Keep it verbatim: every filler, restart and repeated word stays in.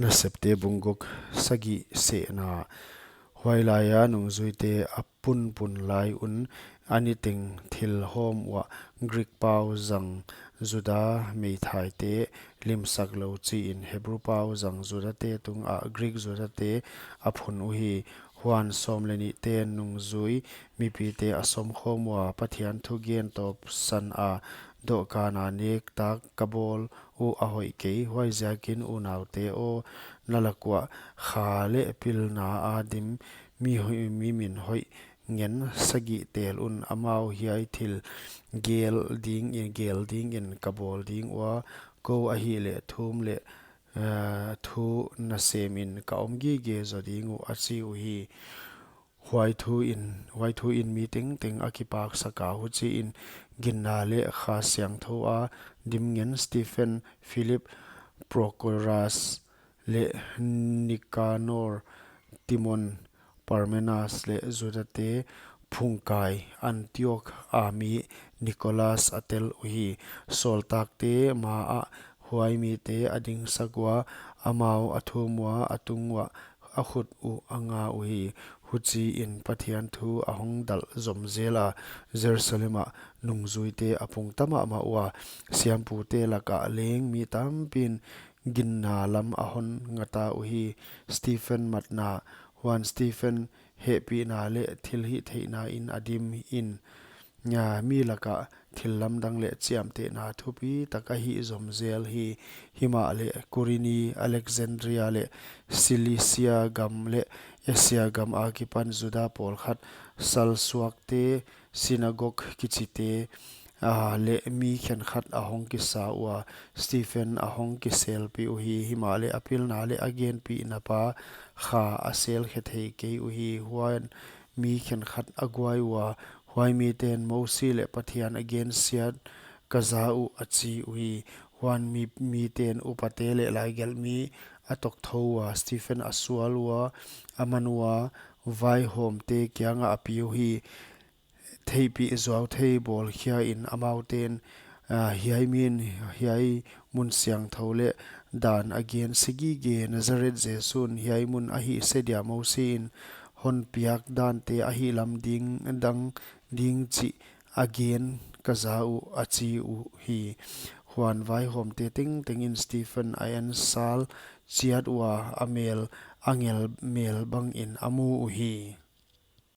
Nasepte bung guk. Sagih sehna. Huailaia nungzuite a punpun lai un, a niteng thil hawm uah Greek pau zang Juda meithaite limsak lou chiin Hebru pau zang Judate tungah Greek Judate a phun uhi. Huan sawm leh nihte nungzui mipite a sawmkhawm ua, Pathian thugen tawpsan a, dohkana nek tak ka bawl uh a hoih kei. Huaiziakin unaute aw, na lak uah kha leh pilna a dim mi hoih, mi min hoih ngen sagih tel un. Amau hiai thil gel dingin, gel dingin ka bawl ding ua, kou ahihleh thum leh, eh, thu nasemin ka om gige zaw ding uh, a chi uhi. Huai thu in, huai thu in mi tengteng a kipaksak a, huchiin ginna leh Kha Siangthou a dim ngen Stephen, Philip, Prochorus leh Nicanor, Timon, Parmenas leh Judate phungkai Antioch a mi Nicholas a tel uhi. Sawltakte maah huai mite a dingsak ua, amau a thum ua, a tung uah a khut uh a nga uhi. Huchiin Pathian thu a hong dalh zom zel a, Jerusalem ah nungzuite a pungta mahmah ua, siampute lakah leng mi tampiin ginna lam a hon ngata uhi. Stephen matna. Huan Stephen hehpihna leh thilhihtheihna in a dimin, a, mi lakah thillamdang leh chiamtehna thupitak a hih zom zel hi. Himahleh Kurini, Alexandria leh Cilicia gam leh Asia gam akipan Juda pawlkhat, salsuakte, sinagog kichite, a, leh mi khenkhat a hong kisa ua, Stephen a hong kiselpih uhi. Himahleh a pilna leh a genpihna pa Kha a selkhe thei kei uhi. Huan mi khenkhat a guai ua, huai miten Mosi leh Pathian a gensiat ka za uh, a chi uhi. Huan mi, miten upate leh laigelhmi a tokthou ua, Stephen a sual ua, a man ua, vaihawmte kiangah a pi uhi. Theihpih zuauthei bawlkhiain amauten, a, hiai min, hiai mun siangthou leh dan a gense gige, Nazareth Jesu'n hiai mun a hihse dia Mosi'n hon piak dante a hihlam ding dang ding chih a gen ka za uh, a chi uhi. Huan vaihawmte tengtengin Stephen a ensal chiat ua, a mel angel mel bangin a mu uhi.